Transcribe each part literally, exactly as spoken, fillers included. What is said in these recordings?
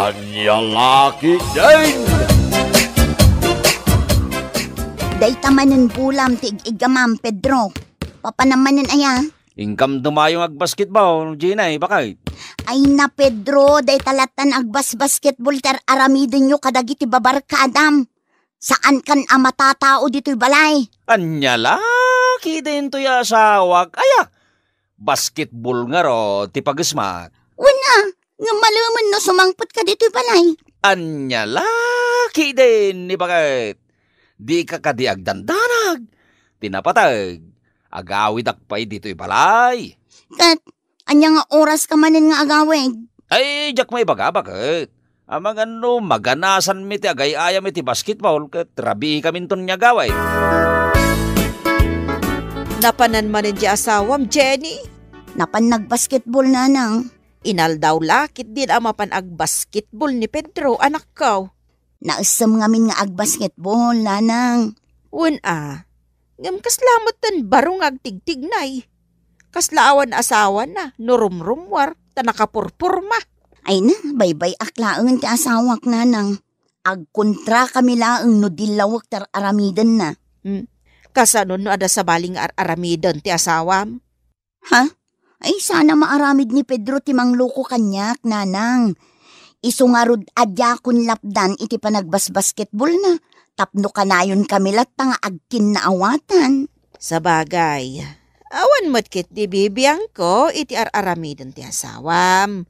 Ania la ketdin? Dayta manen bolam ti ig-iggamam, Pedro. Papanam manen aya? Inkam dumayo nga agbasketball, Jenay, baket? Ay na, Pedro, dayta lattan agbasbasketball ti ar-aramidenyo kadagiti babarkadam. Saankan a matatao ditoy balay. Ania la ketdin toy asawak? Aya, basketball ngarud ti pagesmak. Wen a, ngem malemen no sumangpetka ditoy balay. Ania la ketdin, baket? Dika kadi agdandanag? Ti napateg, agawidak pay ditoy balay. Ket ania nga oraska manen nga agawid? Ay, diak maibaga, baket. Amangan no maganasanmi ti agay-ayam iti basketball ket rabiikaminton nga agawid. Napanan manen ti asawam, Jenny? Napan nagbasketball, nanang. Inaldaw la ketdin a mapan agbasketball ni Pedro, anakko. Naessem ngamin nga agbasketball, nanang. Wen a, ngem kasla met ti baro nga agtigtignay. Kasla awan asawana no rumrummuar ta nakapurpurma. Ay na, baybay-ak laeng ti asawak, nanang. Agkontrakami laeng no dillawek ti ar-aramidenna. Hmm. Kasano no adda sabali nga ar-aramiden ti asawam? Ha? Ay, sana maaramid ni Pedro ti mangloko kaniak, nanang. Isu ngarud a diakon lapdan iti panagbasbasketballna, tapno kanayonkami latta nga agkinnaawatan. Sabagay, awan met ketdi bibiangko iti ar-aramiden ti asawam.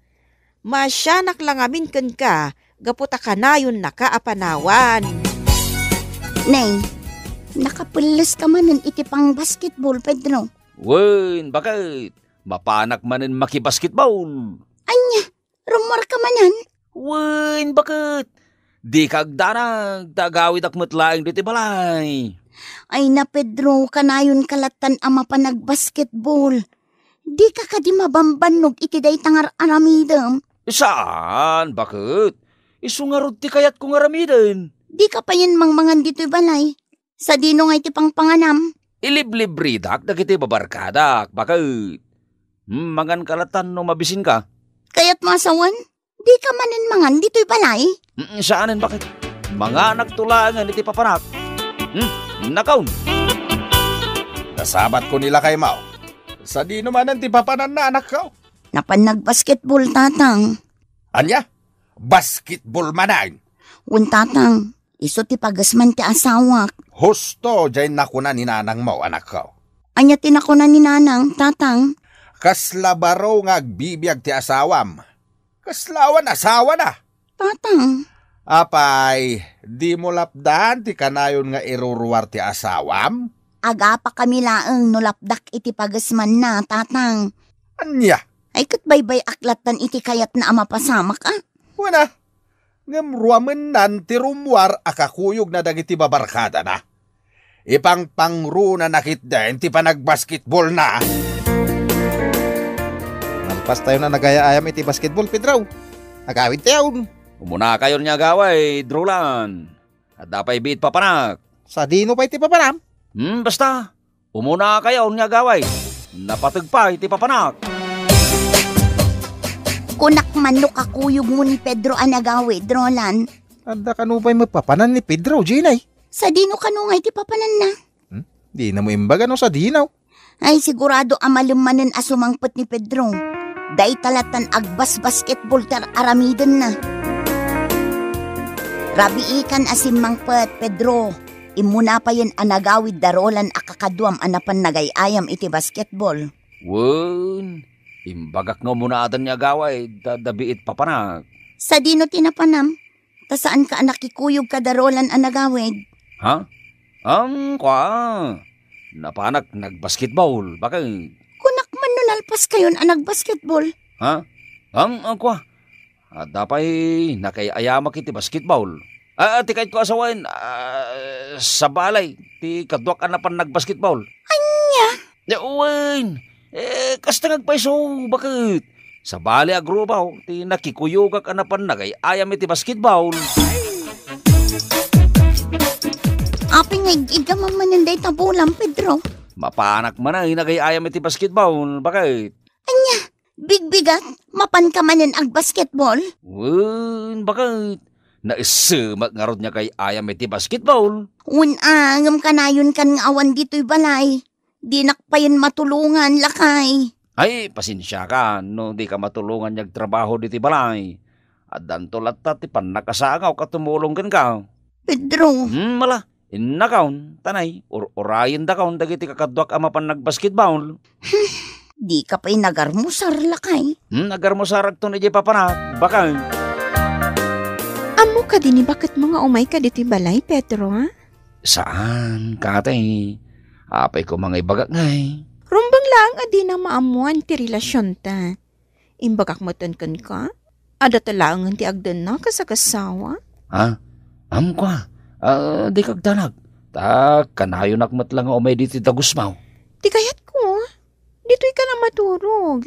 Maasianak la ngamin kenka gapu ta kanayonnaka a panawan. Nay, nakapelleska manen iti pangbasketball, Pedro? Wen, baket. Mapanak manen makibasketball. Ania, rummuarka manen? Wen, baket. Dika agdanag, ta agawidak met laeng ditoy balay. Ay na, Pedro, kanayonka lattan a mapan agbasketball. Dika kadi mabambannog iti dayta nga ar-aramidem? Saan, baket. Isu ngarud ti kayatko nga aramiden. Dika payen mangmangan ditoy balay sadino nga iti pangpanganam? Iliblibridak dagiti babarkadak, baket. Hmm, manganka lattan no mabisinka. Kayatmo a sawen? Dika manen mangan ditoy balay? Mm, saanen, baket. Manganakto laengen iti papanak. Hmm, nakaon. Nasabatko ni lakaymo. Sadino manen ti papananna, anakko? Napan nagbasketball, tatang. Ania? Basketball manen? Wen, tatang. Isu ti pagesman ti asawak. Husto diay nakuna ni nanangmo, anakko. Ania ti nakuna ni nanang, tatang? Kasla baro nga agbibiag ti asawam. Kasla awan asawana. Tatang. Apay, dimo lapdan ti kanayon nga iruruar ti asawam? Agapakami laeng no lapdak iti pagesmanna, tatang. Ania? Ay, ket baybay-ak lattan iti kayatna a mapasamak, a? Wen a, ngem ruamennan ti rummuar a kakuyogna dagiti babarkadana. Ipangpangrunana ketdin ti panagbasketballna. Nalpastayon a nagayayam iti basketball, Pedro. Agawidtayon. Umunakayon nga agawid, Roland. Adda pay biit papanak. Sadino pay ti papanam? Hmm, basta. Umunakayon nga agawid. Napateg pay ti papanak. Kunak man no kakuyogmo ni Pedro a nagawid, Roland. Adda kano pay met papanan ni Pedro, Jenay? Sadino kano ngay ti papananna? Hmm? Dinamo imbaga no sadino. Ay, sigurado a malem manen a sumangpet ni Pedro. Dayta lattan agbasbasketball ti ar-aramidenna. Rabiikan a simmangpet, Pedro. Immuna payen a nagawid da Roland a kakaduam a napan nagay-ayam iti basketball. Wen, imbagak nga umunadan nga agawid, ta adda biit papanak. Sadino ti napanam? Ta saanka a nakikuyog kada Roland a nagawid? Ha? Ang kua, napanak nagbasketball, baket. Kunak man no nalpaskayon a nagbasketball. Ha? Ang, ang kua, adda pay nakay-ayamak iti basketball. Ah, ti kayatko a sawen, ah, sabali ti kaduak a napan nagbasketball. Ania? Ya, wen. Eh, kasta nga agpayso, baket. Sabali a grupo ti nakikuyogak a napan nagay-ayam iti basketball. Apay nga ig-iggamam manen dayta bolam, Pedro? Mapanak man ay nagay-ayam iti basketball, baket. Ania? Bigbigat, mapanka manen agbasketball? Wen, baket. Naissemak ngarud nga kay-ayam iti basketball. Wen a, ngem kanayonkan nga awan ditoy balay. Dinak payen matulongan, lakay. Ay, pasensiakan no dika matulongan nga agtrabaho ditoy balay. Addanto latta ti pannakasangawko a tumulong kenka. Pedro. Hmm, mala. Innakon, tanay, ur-urayendakon dagiti kakaduak a mapan nagbasketball. Dika pay nagarmusar, lakay. Hmm, agarmusaragton idiay papanak, baket. Ammo kadi ni baketmo nga umayka ditoy balay, Pedro, a? Saan, katay. Apay koma nga ibagak ngay? Rumbeng laeng a dinang maammoan ti relasionta. Imbagak metten kenka, adda ta laengen ti agdennak a sagassawa. Ha? Amko a, ah, dika agdanag. Ta kanayonak met la nga umay ditoy dagusmo. Ti kayatko, ditoyka a maturog.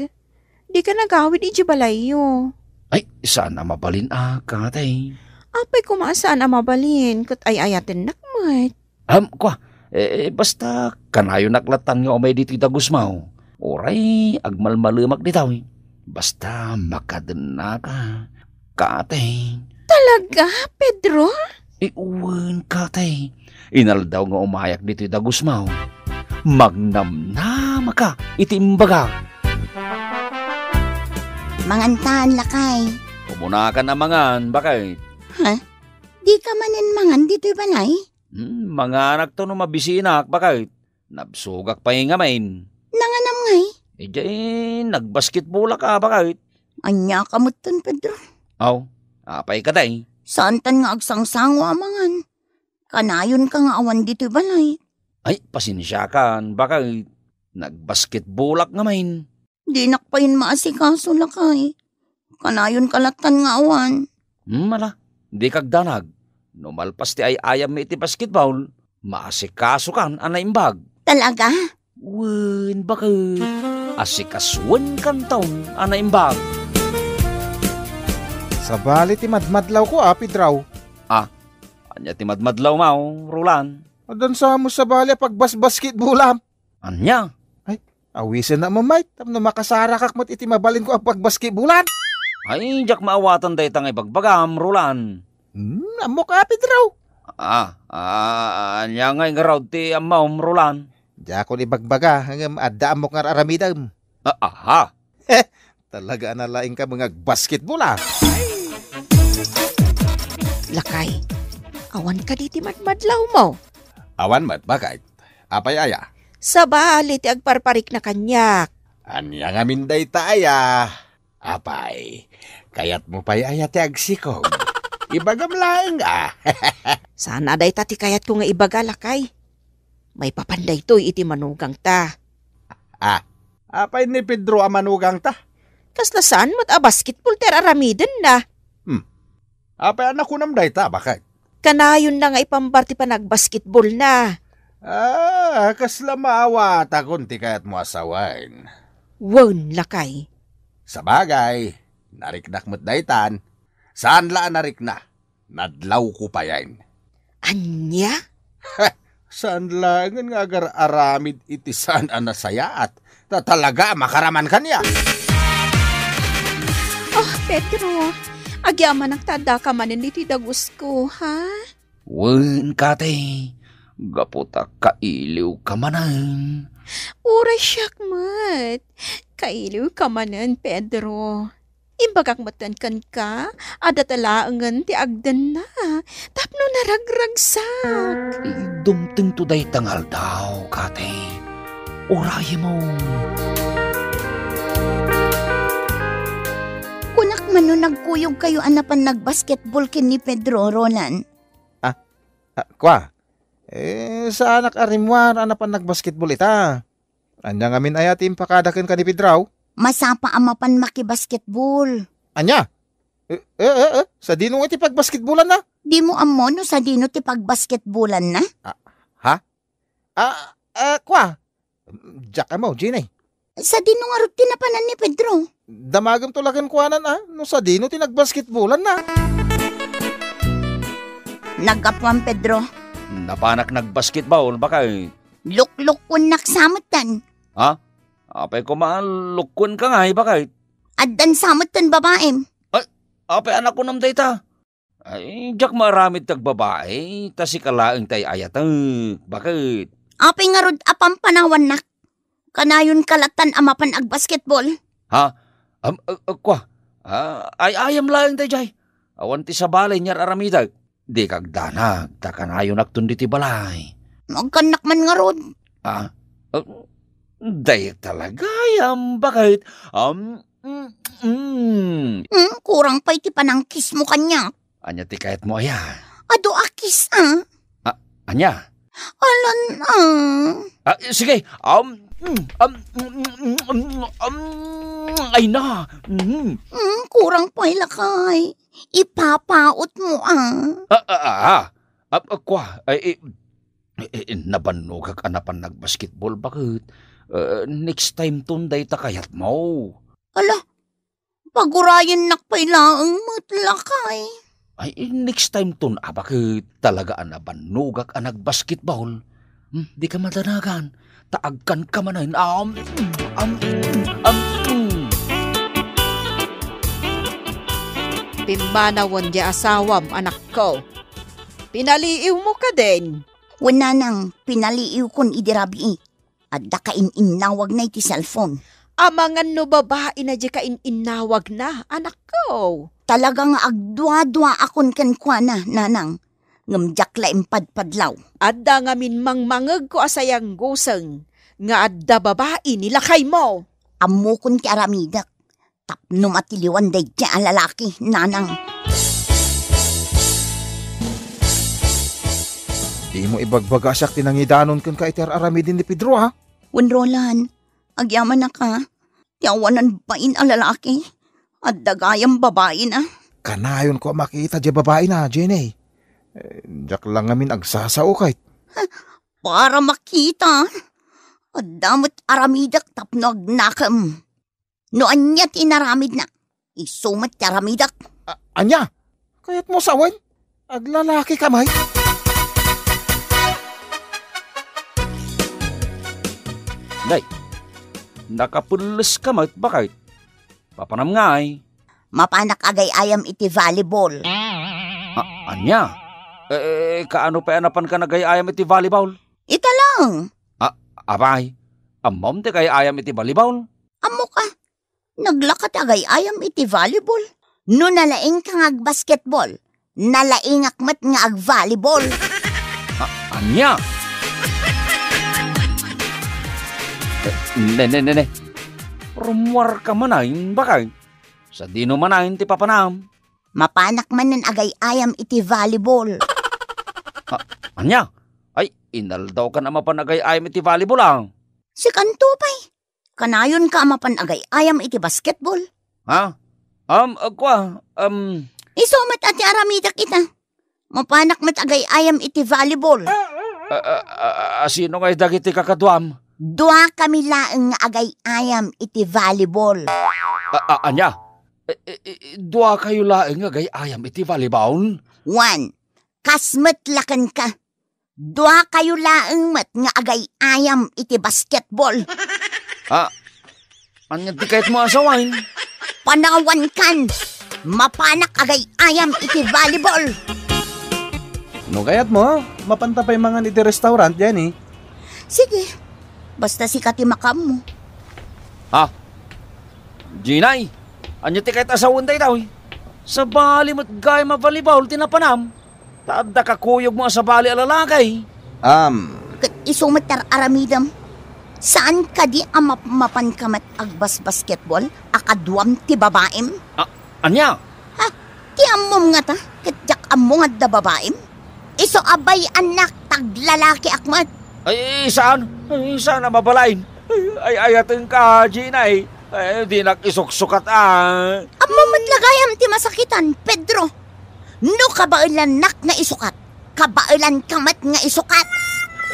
Dika agawid idiay balayyo. Ay, saan a mabalin a, katay. Apay koma a saan a mabalin, ket ay-ayatennak met. Am, kua, eh, basta kanayonak lattan nga umay ditoy dagusmo. Uray, agmalmalemak ditoy. Basta makadennaka, katay. Talaga, Pedro? Eh, wen, katay. Inaldaw nga umayak ditoy dagusmo. Magnamnamaka iti imbagak. Mangantan, lakay. Umunakan a mangan, baket. Ha? Dika manen mangan ditoy balay? Hmm, manganakto no mabisinak, baket. Nabsogak pay ngamin. Nanganam ngay? Idiay, nagbasketballak a, baket. Ania ka metten, Pedro? Aw, apay kadi? Saantan nga agsangsango a mangan. Kanayonka nga awan ditoy balay. Ay, pasensiakan, baket. Nagbasketballak ngamin. Dinak payen maasikaso, lakay. Kanayonka lattan nga awan. Hmm, ala, dika agdanag. No malpas ti ay-ayammi iti basketball, maasikasokan a naimbag. Talaga? Wen, baket. Asikasoenkanton a naimbag. Sabali ti madmadlawko a, Pedro. Ah, ania ti madmadlawmo, Roland? Addan sa met sabali a pagbasbasketballam. Ania? Ay, awisennak met, tapno makasarakak met iti mabalinko a pagbasketballan. Ay, diak maawatan dayta nga ibagbagam, Roland. Hmm, ammok a, Pedro. Ah, ah, ania nga ngarud ti ammom, Roland? Diakon ibagbaga, ngem adda ammok nga ar-aramidem. Ah, aha. Talaga a nalaingka nga agbasketball, a. Lakay, awan kadi ti madmadlawmo? Awan met, baket. Apay aya? Sabali ti agparparikna kaniak. Ania ngamin dayta aya? Apay, kayatmo pay aya ti agsikog? Ibagam laeng, a. Saan a dayta ti kayatko nga ibaga, lakay. Maipapan daytoy iti manugangta. Ah, apay ni Pedro a manugangta? Kasla saan met a basketball ti ar-aramidenna. Hmm. Apay a nakunam dayta, baket? Kanayonna nga ipambar ti panagbasketballna. Ah, kasla maawatakon ti kayatmo a sawen. Wen, lakay. Sabagay, nariknak met daytan. Saan la a narikna? Nadlawko payen. Ania? Saan laengen nga agar-aramid iti saan a nasayaat? Ta talaga a makaraman kaniak. Oh, Pedro, agyamanak ta addaka manen ditoy dagusko, ha? Wen, kadi, gapu ta kailiwka manen. Uray siak met. Kailiwka manen, Pedro. Imbagak metten kenka, adda ta laengen ti agdenna tapno naragragsak. Dumtengto dayta nga aldaw, kadi. Urayemon. Kunak man no nagkuyogkayo a napan nagbasketball ken ni Pedro, Roland. Ah, ah, kua? Eh, saanak a rimmuar a napan nagbasketball ita. Ania ngamin aya ti impakada kenka ni Pedro? Masapa a mapan makibasketball. Ania? Eh, eh, eh, eh, sadino nga iti pagbasketballanna? Dimo ammo no sadino ti pagbasketballanna? Ah, ha? Ah, ah, kua? Diak ammo, Jenny. Sadino ngarud ti napanan ni Pedro? Damagem to la kenkuana, a, no sadino ti nagbasketballanna. Naggapuam, Pedro. Napanak nagbasketball, baket. Luklukkuennak sa metten. Ha? Apay koma, lukkuenka ngay, baket. Addan sa met ti babaem. Ay, apay a nakunam dayta? Ay, diak maaramid ti agbabai, ta sika laeng ti ay-ayatek. Baket? Apay ngarud a pampanawannak? Kanayonka lattan a mapan agbasketball? Ha? Am, a, a, kua? Ah, ay-ayam laeng daydiay. Awan ti sabali nga ar-aramidek. Dika agdanag, ta kanayonakton ditoy balay. Agkannak man ngarud. Ah? Ah, dayta la gayam, baket? Am, mm, mm. Hmm, kurang pay ti panangkismo kaniak. Ania ti kayatmo aya? Adu a kiss, a. Ah, ania? Alan, a. Ah, sige. Um, mm, um, mm, mm, mm, mm, ay na. Mm. Hmm, kurang pay lakay. Ipapautmo, a. Ah, ah, ah, ah. Ah, ah, kua, ay, eh, eh, eh, nabannogak a napan nagbasketball, baket? Eh, next time ton dayta kayatmo. Ala, pagurayennak pay laeng met lakay. Ay, next time ton, a, baket? Talaga a nabannogak a nagbasketball. Hmm, dika madanagan. Ta agkanka manen. Am, am, am. Pimmanawen ti asawam, anakko. Pinaliiwmo kadin? Wen, nanang, pinaliiwkon idi rabii. Adda kain-innawagna iti cellphone. Amangan no babaina diay kain-innawagna, anakko. Talaga nga agduaduaakon kenkuana, nanang. Ngem diak la impadpadlaw. Adda ngamin mangmangegko a sayangguseng nga adda babai ni lakaymo. Ammokon ti aramidek. Tapno matiliwan daydiay a lalaki, nanang. Dimo ibagbaga a siak ti nangidanon kenka iti ar-aramiden ni Pedro, a? Wen, Roland, agyamanak, a. Ti awanan bain a lalaki, adda gayam babaina. Kanayonko a makita diay babaina, Jenny. Eh, diak la ngamin agsasao ket. Para makita, adda met aramidek tapno agnakem. No ania ti inaramidna, isu met ti aramidek. A-, ania? Kayatmo sawen? Aglalakika met? Nay, nakapelleska met, baket? Papanam ngay? Mapanak agay-ayam iti volleyball. A-, ania? Eh, kaano pay a napanka nagay-ayam iti volleyball? Ita lang. A-, apay, ammom ti agay-ayam iti volleyball? Ammok, a. Naglaka ti agay-ayam iti volleyball. No nalaingka nga agbasketball, nalaingak met nga agvolleyball. A-, ania? Eh, ne, ne, ne, ne. Rummuarka manen, baket? Sadino manen ti papanam? Mapanak manen agay-ayam iti volleyball. A-, ania? Ay, inaldawkan a mapan agay-ayam iti volleyball, a. Sikanto pay. Kanayonka a mapan agay-ayam iti basketball. Ha? Um, a, kua, um. Isu met a ti aramidek ita. Mapanak met agay-ayam iti volleyball. A, a, a, a, sino ngay dagiti kakaduam? Duakami laeng nga agay-ayam iti volleyball. A, a, ania? E, e, e, duakayo laeng nga agay-ayam iti volleyball? Wen, kas met la kenka. Duakayo laeng met nga agay-ayam iti basketball. A, ania ti kayatmo a sawen? Panawankan! Mapanak agay-ayam iti volleyball! No kayatmo, mapanta pay mangan iti restaurant, Jenny. Sige, basta sika ti makaammo. Ha? Jenny, ania ti kayat a sawen daytoy? Sabali met gayam a volleyball ti napanam. Ta adda kakuyogmo a sabali a lalaki. Am. Ket isu met ti ar-aramidem. Saan kadi a mapmapanka met agbasbasketball a kaduam ti babaim? A-, ania? Ha? Ti ammom ngata, ket diak ammo nga adda babaim? Isu a bay-annak, ta aglalakiak met. Ay, saan? Ay, saan a mabalin? Ay, ay, ayatenka, Gina, eh. Ay, dinak isuksukat, ah. Ammo met la gayam ti masakitan, Pedro. No kabaelannak nga isukat, kabaelanka met nga isukat.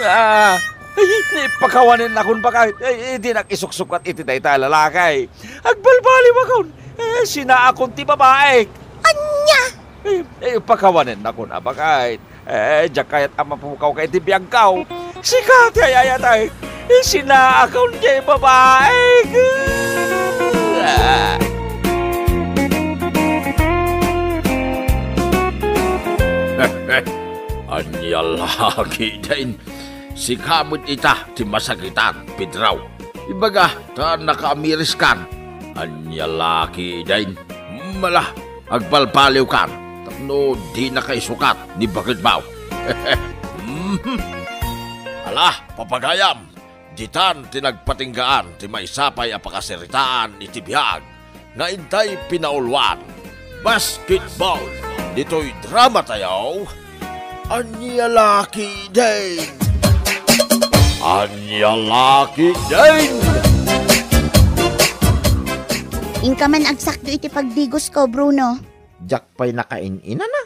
Ah, ay, pakawanennakon, baket. Ay, ay, dinak isuksukat iti dayta a lalaki. Agbalbaliwakon. Eh, sinaakon ti babaik. Ania? Eh, eh, pakawanennakon a, baket. Eh, diak kayat a mapukaw ka iti biagko. Sika ti ay-ayatek. Eh, sinaakon ti babaik. Ah. Lakiden, sika met ita ti masakitan, Pedro. Ibaga ta nakaamiriskan. Ania lakiden? Mala, agbalbaliwkan tapno dinaka isukat ni baketmo. Mhm. Ala, papagayam, ditan ti nagpatinggaan ti maysa pay a pakasaritaan iti biag nga intay pinauluan. Basketball. Ditoy dramatayo, Ania lakiden? Ania lakiden? Inka man agsakdo iti pagdigosko, Bruno. Diak pay nakain-inana.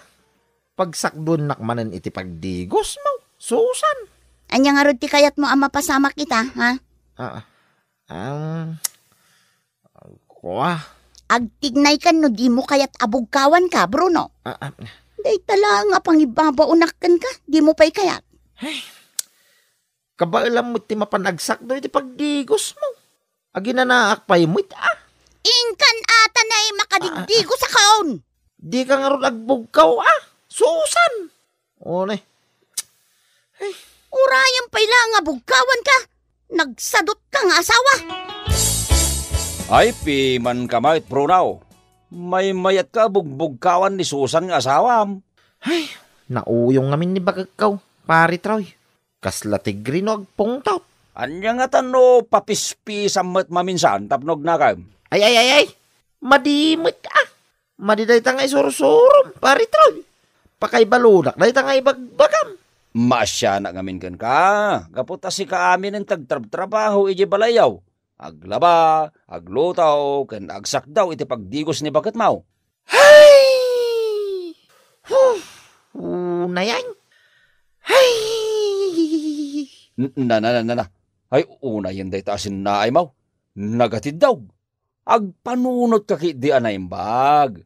Pagsakduennak manen iti pagdigosmo, Susan. Ania ngarud ti kayatmo a mapasamak ita, ha? Ah, ah, kua. Agtignaykan no dimo kayat a bugkawanka, Bruno. Ah, ah. Dayta laeng a pangibabaonak kenka, dimo pay kayat. Ay, kabaelam met ti mapan agsakdo iti pagdigosmo. Aginanaak pay met, ah. Inkan ata nay makadiddigos a kaon. Dika ngarud agbugkaw, ah. Susan. One. Ay. Urayan pay la nga bugkawanka. Nagsadutka nga asawa. Ay, pimanka met, Bruno. Maymayatka a bugbugkawan ni Susan nga asawam. Ay, nauyong ngamin ni baketko, Pari Troy. Kasla tigre no agpungtot. Ania ngata no papispisam met maminsan tapno agnakem? Ay, ay, ay, ay! Madi met, ah! Madi dayta nga isursurom, Pari Troy. Pakaibaludak dayta nga ibagbagam. Maasianak ngamin kenka, gapu ta sika aminen ti agtrabtrabaho idiay balayyo. Aglaba, agluto, ken agsakdaw iti pagdigos ni baketmo. Hay! Huh! Unayan. Hay! N-, na, na, na, na, na. Ay, unayen dayta a sinnaaymo. Nagatiddog. Agpanunotka ketdi a naimbag.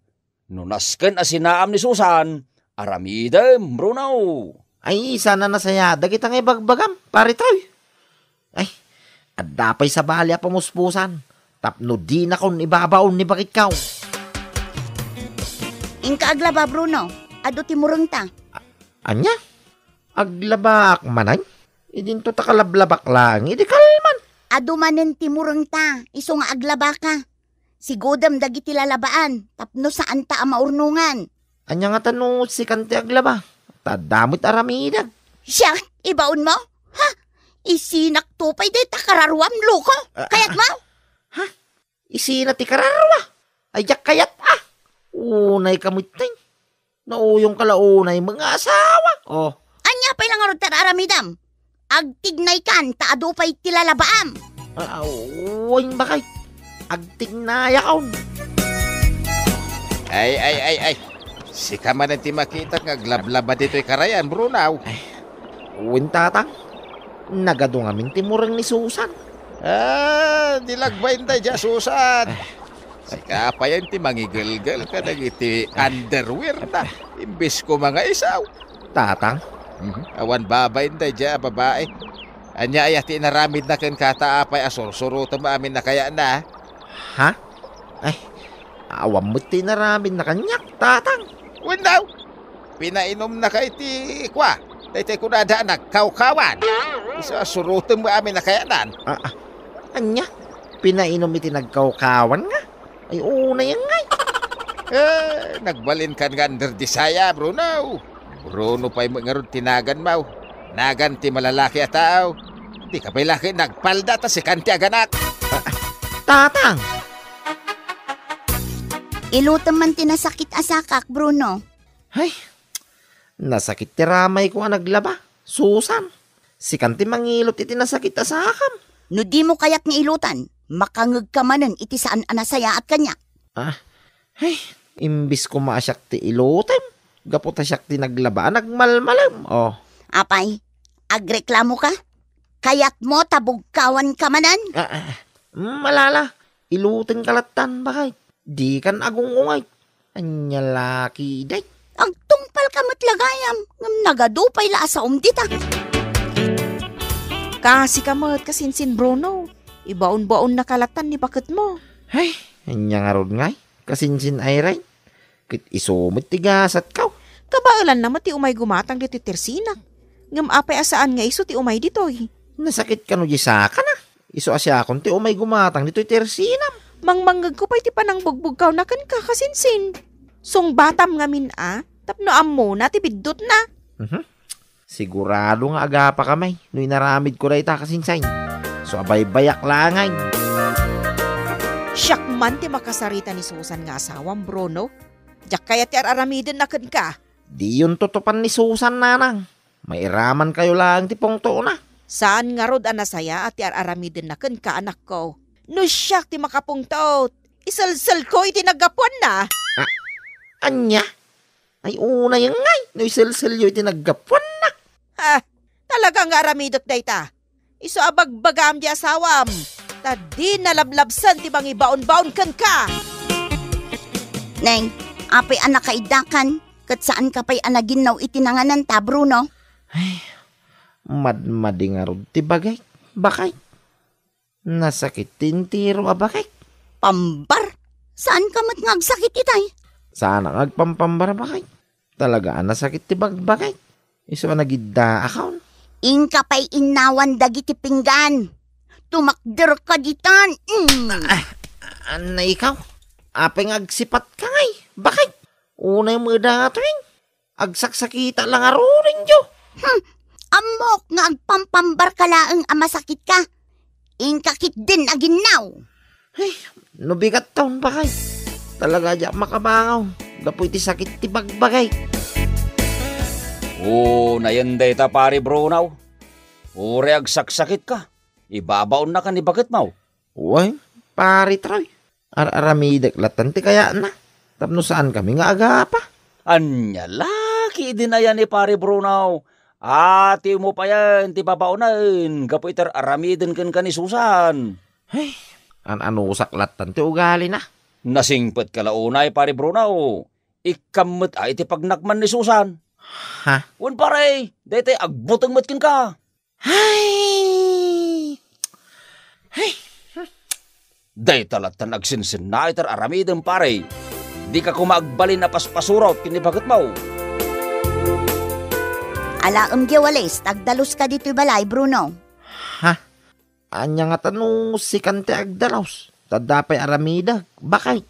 No nasken a sinaam ni Susan, aramidem, Bruno. Ay, sana nasayaat dagita nga ibagbagam, Pari Troy. Ay, adda pay sabali a pamuspusan tapno dinakon ibabaon ni baketko. Inka aglaba, Bruno. Adu ti murengta. A-, ania? Aglabaak manen? Idinto ta kalablabak laeng idi kalman. Adu manen ti murengta, isu nga aglabaka. Sigudem dagiti lalabaan tapno saanta a maurnongan. Ania ngata no sikan ti aglaba? Ta adda met aramidek. Siak, ibaonmo? Ha? Isinakto pay dayta kararuam, loko? Ah, ah, kayatmo? Ha? Isina ti kararua? Ay, diak kayat, ah! Unayka metten. Nauyongka la unay met nga asawa. Oh. Ania pay la ngarud ti ar-aramidam? Agtignaykan ta adu pay ti lalabaam. Ah, wen, bakay. Agtignayakon. Ay, ay, ay, ay. Sika manen ti makitak nga aglablaba ditoy karayan, Bruno. Ay, wen, tatang. Nagadu ngamin ti mureng ni Susan. Ah, di lagbain daydiay a Susan. Ay. Sika payen ti mangigelgel kadagiti underwear na, imbes koma nga isu. Tatang? Mhm. Awan babain daydiay a babai. Ania aya ti inaramidna kenka ta apay a sursurotem amin a kayatna? Ha? Ay, awan met ti inaramidna kaniak, tatang. Wen daw, pinainumnaka iti kua, daytoy kunada a nagkawkawan. Isu a surotem amin a kayatnan. Ah, ah. Ania? Pinainum iti nagkawkawan nga? Ay, unay ngay. Eh, nagbalinkan nga under desire, Bruno. Bruno pay met ngarud ti naganmo. Nagan ti malalaki a tao. Dika pay la ket nagpalda ta sikan ti aganak. Ah, ah, tatang! Ilutem man ti nasakit a sakak, Bruno. Ay, nasakit ti ramayko a naglaba, Susan. Sikan ti mangilot iti nasakit a sakam. No dimo kayat nga ilutan, makangegka manen iti saan a nasayaat kaniak. Ah, ay, imbis koma a siak ti ilutem, gapu ta siak ti naglaba a nagmalmalem. Oh. Apay, agreklamoka? Kayatmo ta bugkawanka manen? Ah, ah, malala, ilutenka lattan, bakay. Dikan agung-ungay. Ania la ketdi? Agtungpalka met la gayam, ngem nagadu pay la a saom dita. Kasika met, kasinsin Bruno. Ibaon-baonnaka lattan ni baketmo. Ay, ania ngarud ngay? Kasinsin Irene. Ket isu met ti gasatko. Kabaelanna met ti umay gumatang ditoy tersinak. Ngem apay a saan nga isu ti umay ditoy? Nasakit kano di sakana? Isu a siakon ti umay gumatang ditoy ti ersinam. Mangmangngegko pay ti panangbugbugkawna kenka, kasinsin. Sungbatam ngamin a, tapno ammona ti biddutna. Mhm. Sigurado nga agapakami no inaramidko dayta, kasinsin. So, abaybayak laeng. Siak man ti makasarita ni Susan nga asawam, Bruno. Diak kayat ti ar-aramidenna kenka. Diyon tutupan ni Susan, nanang. Mairaman kayo laeng ti pungtona. Saan ngarud a nasayaat ti ar-aramidenna kenka, anakko. No siak ti makapungtot, iselselko iti naggapuanna. Ah, ania? Ay, unay ngay, no iselselyo iti naggapuanna. Ha, talaga nga aramidek dayta. Isu a bagbagam di asawam, ta di nalablabsan ti mangibaon-baon kenka. Neng, apay a nakaiddakan, ket saan ka pay a naginnaw iti nangananta, Bruno? Ay, madmadi ngarud ti bagik, bakay. Nasakit ti entero a bakik. Pambar, saan ka met nga agsakit itay? Saan nga agpampambar, bakay. Talaga a nasakit ti bagbagik. Isu a nagiddaakon. Inka pay innawan dagiti pinggan. Tumakderka ditan. Mm. Ah, anna ikaw? Apay nga agsipatka ngay? Bakit? Unay mo datoy. Agsaksakita lang arurenyo. Hmm. Ammok nga agpampambar ka laeng a masakit ka. Inka ketdin aginnaw. Ay, no bigat taon, bakay. Talaga diak makabangaw gapu iti sakit ti bagbagik. O, nayen dayta, Pare Bruno. Uray agsaksakitka, ibabaonnaka ni baketmo. Wen, Pare Troy. Ar-aramidek lattan ti kayatna. Tapno saankami nga agapa. Ania la ketdin aya ni Pare Bruno? Atimo payen ti babaonen gapu iti ar-aramiden kenka ni Susan. Ay, an-anusak lattan ti ugalina. Nasingpetka la unay, Pare Bruno. Ikkam met a iti pagnakman ni Susan. Ha? Wen, pare, daytoy agbuteng met kenka. Ay! Ay! Dayta lattan agsinsinna iti ar-aramidem, pare. Dika koma agbalin a paspasurot ken ni baketmo. Alaem diay walis, ta agdaluska ditoy balay, Bruno. Ha? Ania ngata no sikan ti agdalus? Ta adda pay aramidek, bakay.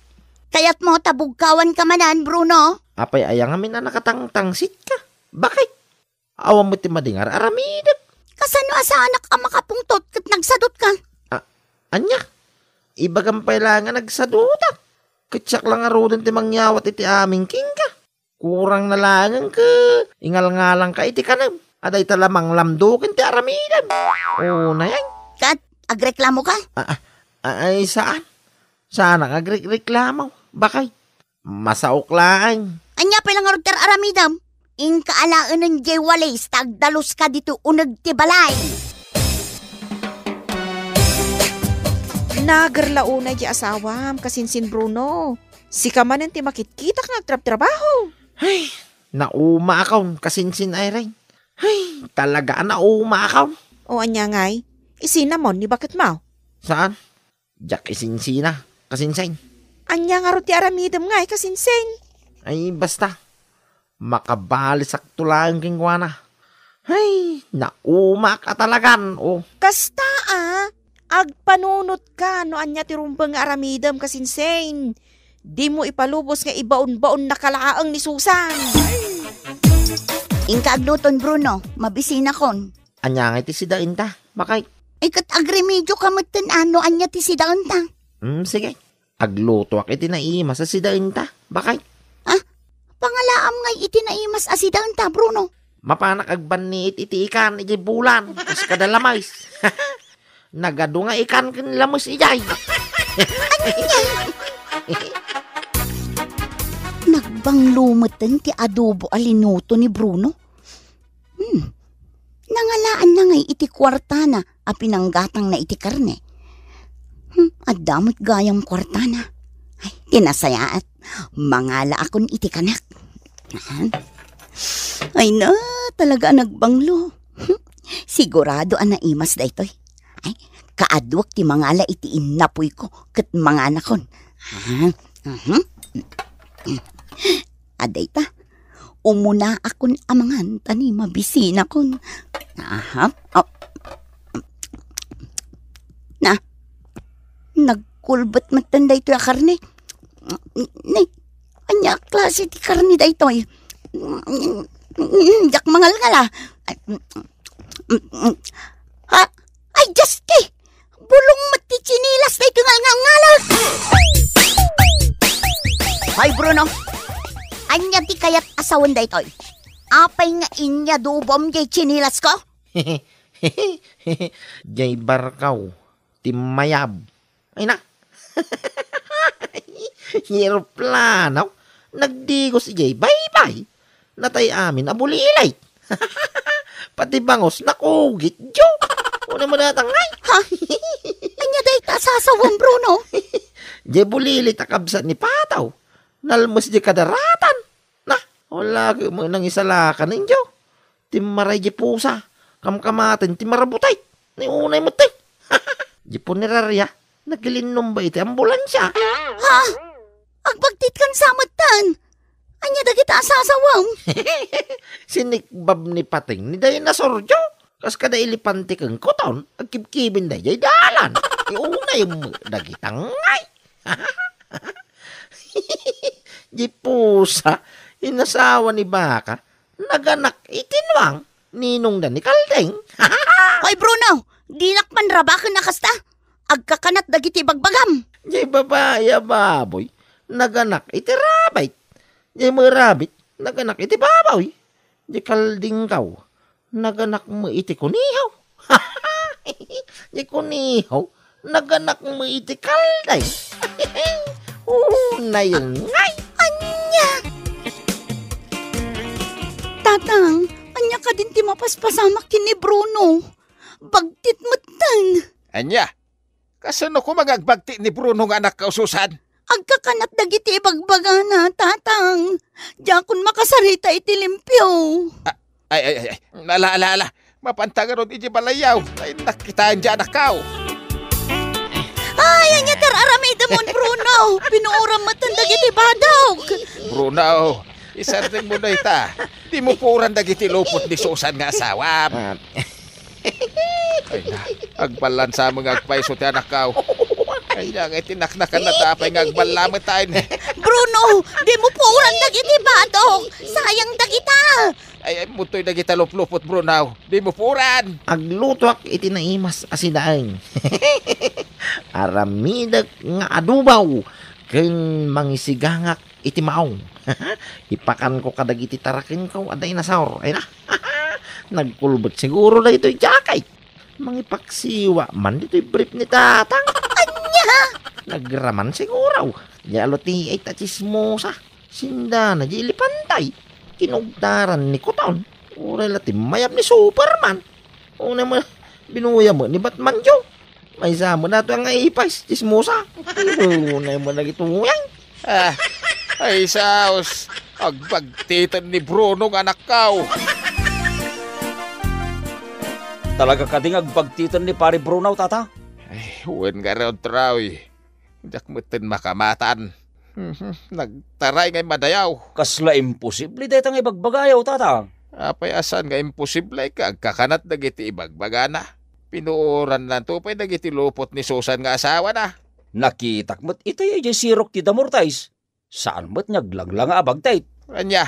Kayatmo ta bugkawanka manen, Bruno? Apay aya ngamin a nakatangtangsitka, bakay. Awan met ti madi nga ar-aramidek. Kasano a saanak a makapungtot ket nagsadutka? A-, ania? Ibagam pay laeng a nagsadutak. Ket siak la ngaruden ti mangyawat iti amin kenka. Kurang na laengen ket ingalngalangka iti kanem. A dayta la manglamduken ti aramidem. Unay. Ket agreklamoka? A-, a-, ay, saan. Saanak agrekreklamo. Bakay. Masaok laeng. Ania pay la ngarud ti ar-aramidem? Inka alaenen diay walis ta agdaluska ditoy uneg ti balay. Nager la unay diay asawam, kasinsin Bruno. Sika manen ti makitkitak nga agtrabtrabaho. Ay, naumaakon, kasinsin Irene. Ay, talaga a naumaakon. O ania ngay? Isinamon ni baketmo? Saan? Diak isinsina, kasinsin. Ania ngarud ti aramidem ngay, kasinsin? Ay, basta. Makabalisakto laeng kenkuana. Ay, naumak a talagan, o. Kasta a, agpanunotka no ania ti rumbeng nga aramidem, kasinsin. Dimo ipalubos nga ibaonbaonnaka laeng ni Susan. Inka agluton, Bruno. Mabisinakon. Ania ngay ti sidaenta, bakay? Ay, ket agremedioka metten a no ania ti sidaenta. Hmm, sige. Aglutoak iti naimas a sidaenta, bakay. Ah, pangalaam ngay iti naimas a sidaenta, Bruno? Mapanak agbanniit iti ikan iti bulan, kas kada lamis. Nagadu nga ikan ken lamis idiay. Nagbanglo metten ti adobo a linuto ni Bruno. Hmm. Nangalaanna ngay iti kuartana a pinanggatangna iti karne. Hmm, adda met gayam kuartana. Ay, ti nasayaat. Mangalaakon iti kanak. Ahan. Ay na, talaga a nagbanglo. Hmm, sigurado a naimas daytoy. Ay, kaaduak ti mangala iti innapuyko ket manganakon. Ahan. Mhm. Adayta. Umunaakon a mangan ta ni mabisinakon. Aha. Oh. Na, nagkulbet metten daytoy a karne. Ni, ania a klase ti karne daytoy? Diak mangalngal a. Ha? Ay, Diyos ti! Bulong met ti tsinilas daytoy nga ngalngalak! Hoy, Bruno! Ania ti kayat a sawen daytoy? Apay nga inyadubom jay tsinilas ko? Jay barkaw, ti mayab. Ay na. Eroplano, nagdigos idiay baybay. Natay amin a bulilit. Pati bangus, nakugit, jo. Una mo datang, ay. Ha? Ania dayta a sasawem, Bruno? Diay bulilit a kabsat ni Pataw. Nalmes diay kadaratan. Na, wala ka mo nang isalakan, injo. Timmaray di pusa, kamkamaten ti marabutit. Ni unay met ti. Di puneraria, nagilinnumba iti ambulansia. Ha? Agbagtit kan sametten? Ania dagita a sasawem? Sinikbab ni Pating ni dinosaur, jo. Kas kada elepante ken kuton, agkibkibin daydiay dalan. Iunay met dagita ngay. Di pusa, inasawa ni baka, naganak iti nuang, ninongda ni Kalding. Hoy, Bruno, dinak man rabaken a kasta. Agkakanat dagiti bagbagam. Di babai a baboy, naganak iti rabbit. Di met rabbit, naganak iti baboy. Di Kaldingkaw, naganak met iti kuniho. Di kuniho, naganak met iti Kalding. Unay ngay. Ania? Tatang, ania kadin ti mapaspasamak ken ni Bruno? Bagtit metten. Ania? Kasano koma nga agbagtit ni Bruno nga anakkaw, Susan? Agkakanat dagiti ibagbagana, Tatang. Diakon makasarita iti limpio. Ah, ay, ay, ay, ay. Ala, ala, ala. Mapanta ngarud iti balayyaw. Ay, nakitaen di anakkaw. Ay, ania ti ar-aramidemon, Bruno? Pinuoram metten dagiti badok. Bruno, isardengmo dayta. Dimo puoran dagiti lupot ni Susan nga asawam. Ah. Ay na, agballan sa nga agpayso ti anakkaw. Ay na, nga iti naknakan na tapay nga agballa met tayo. Bruno, dimo puoran dagiti badok. Sayang dagita. Ay, ay, mutoy dagita luplupot, Bruno. Dimo puoran. Aglutoak iti naimas a sinaeng. Aramidek nga adubaw ken mangisigangak iti maong. Ipakanko kadagiti tarakenko a dinosaur. Ay na. Nagkulbet siguro daytoy jacket. Mangipaksiwa man ditoy brief ni Tatang. Ania? Nagraman siguro. Di alutiay ta chismosa. Sindana di ilipantay. Kinugtaran ni Kuton. Uray la timmayab ni Superman. Una mo, binuya mo ni Batman, Joe. Maysa mo na to nga ipais, chismosa. Una mo na gito, yan. Ah, ay, saos. Agbagtiten ni Bruno nga anakkaw. Talaga kadi nga agbagtiten ni Pare Bruno, Tata? Ay, wen nga raw, Troy. Diak metten makamatan. Mhm, nagtaray nga immadayaw. Kasla imposible dayta nga ibagbagayo, Tata. Apay a saan nga imposible ket agkakanat dagiti ibagbagana? Pinuorannanto pay dagiti lupot ni Susan nga asawana. Nakitak met itay idiay sirok ti Damortais. Saan met nga aglangla nga abagtit. Ania,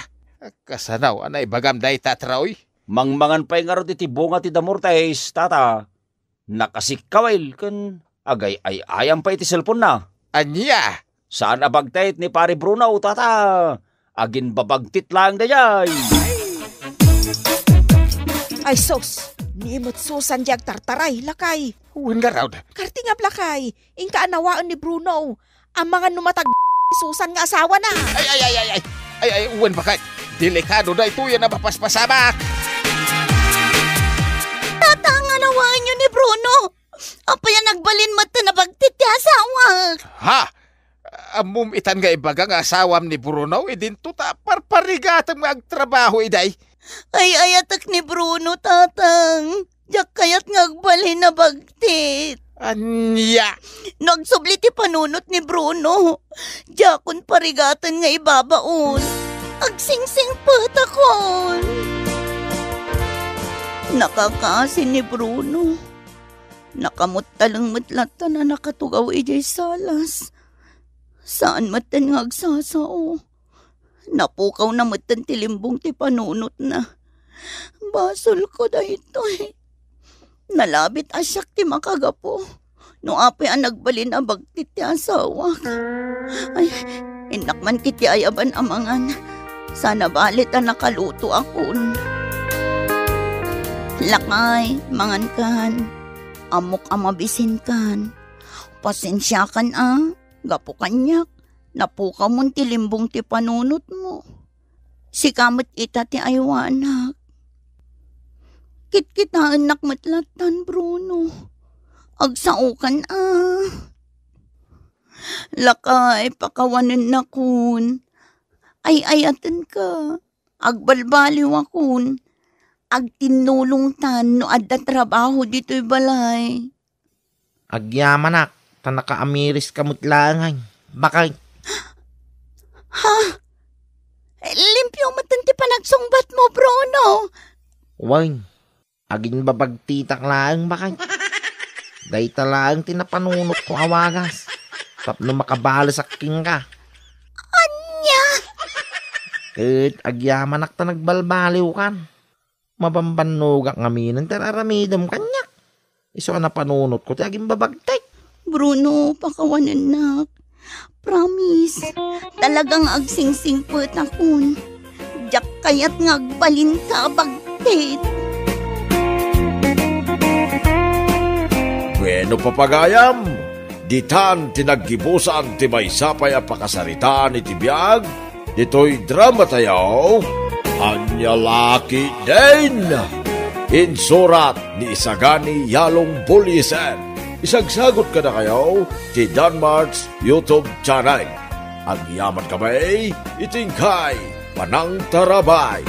kasano a naibagam dayta, Troy? Mangmangan pay ngarud iti bunga ti Damortais, Tata. Nakasikkawil ken agay-ay-ayam pay iti cellphone-na. Ania? Saan a bagtit ni Pare Bruno, Tata. Aginbabagtit laeng daydiay. Ay sus, ni met Susan di agtartaray, lakay. Wen ngarud. Kartingab, lakay, inka anawaen ni Bruno. Amangan no matag-, Susan nga asawana. Ay, ay, ay, ay, ay. Ay, ay, wen baket. Delikado daytoy a napapaspasamak. Tata, nga anawaenyo ni Bruno. Apay a nagbalin met ta nabagtit ti asawak? Ha? Ammom itan nga ibaga nga asawam ni Bruno, idinto ta parparigatem nga agtrabaho idiay. Ay-ayatek ni Bruno, Tatang. Diak kayat nga agbalin a bagtit. Ania? No agsubli ti panunot ni Bruno, diakon parigaten nga ibabaon. Agsingsingpetakon! Nakakaasi ni Bruno. Nakamuttaleng met latta a nakatugaw idiay salas. Saan metten nga agsasao. Napukawna metten ti limbong ti panunotna. Basolko daytoy. Nalabit a siak ti makagapu. No apay a nagbalin a bagtit ti asawak. Ay, innak man ketdi ayaban a mangan. Saan a bale ta nakalutoakon. Lakay, mangankan. Ammok a mabisinkan. Pasensiakan a, gapu kaniak. Napukawmon ti limbong ti panunotmo. Sika met ita ti aywanak. Kitkitaennak met lattan, Bruno. Agsaokan a. Lakay, pakawanennakon. Ay-ayatenka. Agbalbaliwakon. Agtinnulongtan no adda trabaho ditoy balay. Agyamanak, ta nakaamiriska met laeng, ay. Bakit? Ha? Limpio metten ti panagsungbatmo, Bruno. Wen, agimbabagtitak laeng, bakit? Dayta laeng ti napanunotko a wagas. Tapno makabalesak kenka. Ania? Ket agyamanak ta nagbalbaliwkan. Mabambannogak ngamin ti ar-aramidem kaniak. Isu a napanunotko ti agimbabagtik. Bruno, pakawanennak. Promise, talagang agsingsingpetakon. Diak kayat nga agbalinka a bagtit. Bueno, papagayam, ditan ti naggibusan ti maysa pay a pakasaritaan iti biag ditoy dramatayo, Ania La Ketdin. Insurat ni Isagani Yalong Buliesen. Isagsagut kadakayo ti Danmart's YouTube channel. Agyamankami iti inkay panangtarabay.